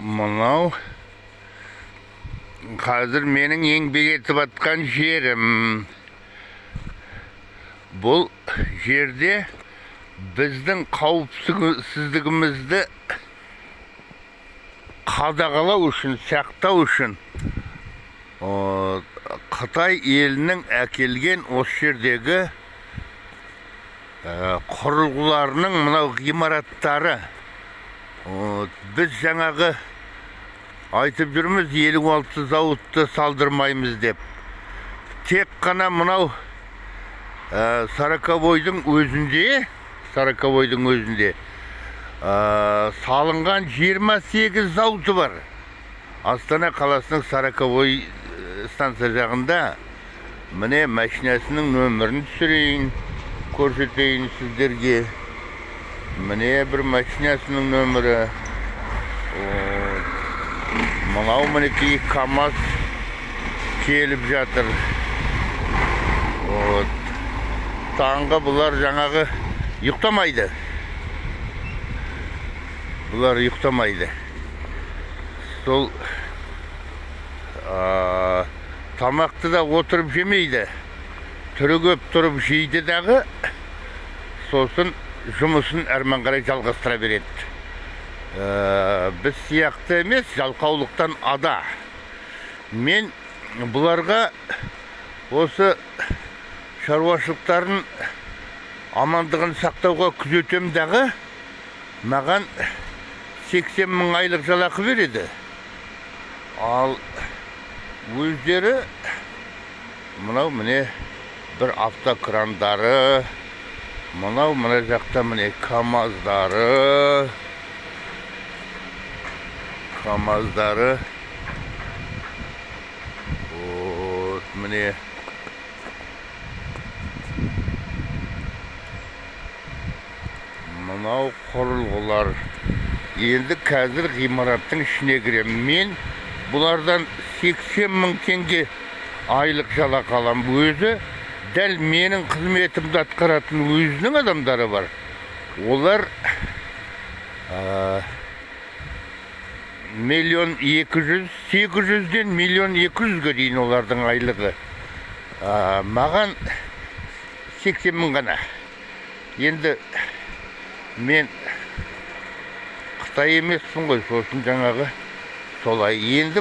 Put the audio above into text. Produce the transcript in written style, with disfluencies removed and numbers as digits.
Мынау қазір менің еңбек етіп атқан жерім. Бұл жерде біздің қауіпсіздігімізді қадағалау үшін, сақтау үшін Қытай елінің әкелген осы жердегі құрылғыларының мынау ғимараттары. Біз жаңағы айтып жүрміз, 56 зауытты салдырмаймыз деп. Тек қана мынау Сороковойдың өзінде, Сороковойдың өзінде салынған 28 зауыты бар. Астана қаласының Сороковой станция жағында. Міне, машинасының нөмірін түсірейін, көрсетейін сіздерге. Міне, бір машинасының нөмірі. Мынау, мінекей, КамАЗ келіп жатыр. Вот. Таңғы бұлар жаңағы ұйықтамайды. Бұлар ұйықтамайды. Сол тамақты да отырып жемейді. Түрегеп тұрып жейді дағы, сосын жұмысын әрмен қарай жалғастыра береді. Біз сияқты емес, жалқаулықтан ада. Мен бұларға осы шаруашылықтарын амандығын сақтауға күзетем дағы, маған 80 мың айлық жалақы береді. Ал өздері мынау, міне, бір автокрандары, мынау мына жақта, міне, КамАЗдары, КамАЗдары. Вот, міне. Мынау құрылғылар. Енді қазір ғимараттың ішіне кіремін. Мен бұлардан 80 мың теңге айлық жалақы аламын. Өзі дәл менің қызметімді атқаратын өзінің адамдары бар. Олар 1 200 000, 800-ден 1 200 000-ге дейін олардың айлығы. Маған 80 мың ғана. Енді мен Қытай емеспін ғой, сосын жаңағы солай. Енді